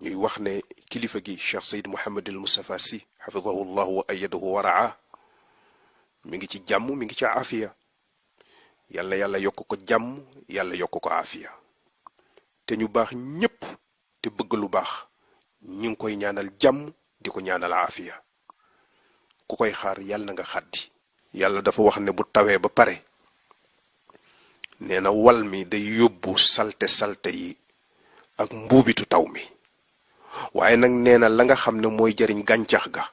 ñuy wax ne kilifa gi Cheikh Seyd Mouhamed El Moustapha Sy xafidahu llahu wa ayadahu wa raa mi ngi ci jàmm mi ngi ci aafiya. yàlla yàlla yokk ko jàmm yàlla yokk ko aafiya. te ñu baax ñépp te bëgg lu baax ñi ngi koy ñaanal jàmm di ko ñaanal aafiya. ku koy xaar yàlla na nga xaddi. yàlla dafa wax ne bu tawee ba pare nee na wal mi day yóbbu salte salte yi ak mbuubitu taw mi. waaye nag nee na la nga xam ne mooy jariñ gàncax ga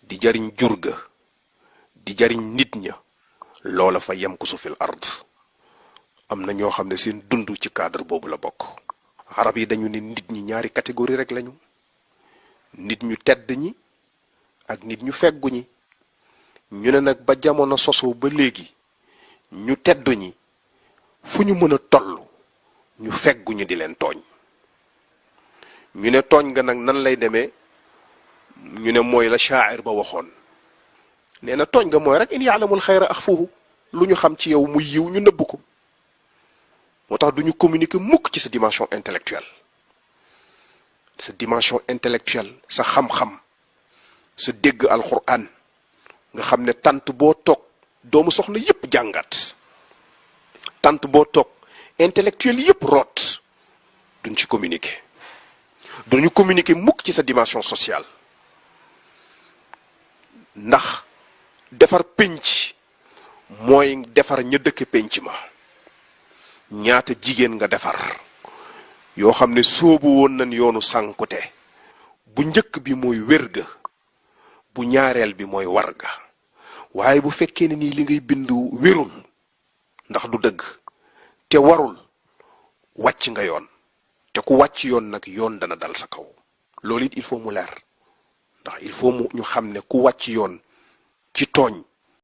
di jariñ jur ga di jariñ nit ña loola fa yem ku su fil ard. am na ñoo xam ne seen dund ci cadre boobu la bokk. arab yi dañu ne nit ñi ñaari catégorie rek lañu. nit ñu tedd ñi ak nit ñu feggu ñi. ñu ne nag ba jamono sosoo ba léegi ñu tedd ñi fu ñu mën a toll ñu feggu ñu di leen tooñ. ñu ne tooñ nga nag nan lay demee ñu ne mooy la shaa'ir ba waxoon. nee na tooñ nga mooy rek in ya'lamul xayra axfuhu lu ñu xam ci yow muy yiw ñu nëbb ko. moo tax du ñu communiquer mukk ci sa dimension intellectuelle. sa dimension intellectuelle sa xam-xam sa dégg alquran nga xam ne tant boo toog doomu soxna yépp jàngat. tant boo toog intellectuel yépp root duñ ci communiquer. duñu communiquer mukk ci sa dimension sociale. ndax defar pénc mooy defar ña dëkk pénc ma. ñaata jigéen nga defar yoo xam ne sóobu woon nañ yoonu sànkute. bu njëkk bi mooy wér ga bu ñaareel bi mooy war ga. waaye bu fekkee ne nii li ngay bindu wérul ndax du dëgg te warul wàcc nga yoon. te ku wàcc yoon nag yoon dana dal sa kaw. loolu it il faut mu leer ndax il faut mu ñu xam ne ku wàcc yoon ci tooñ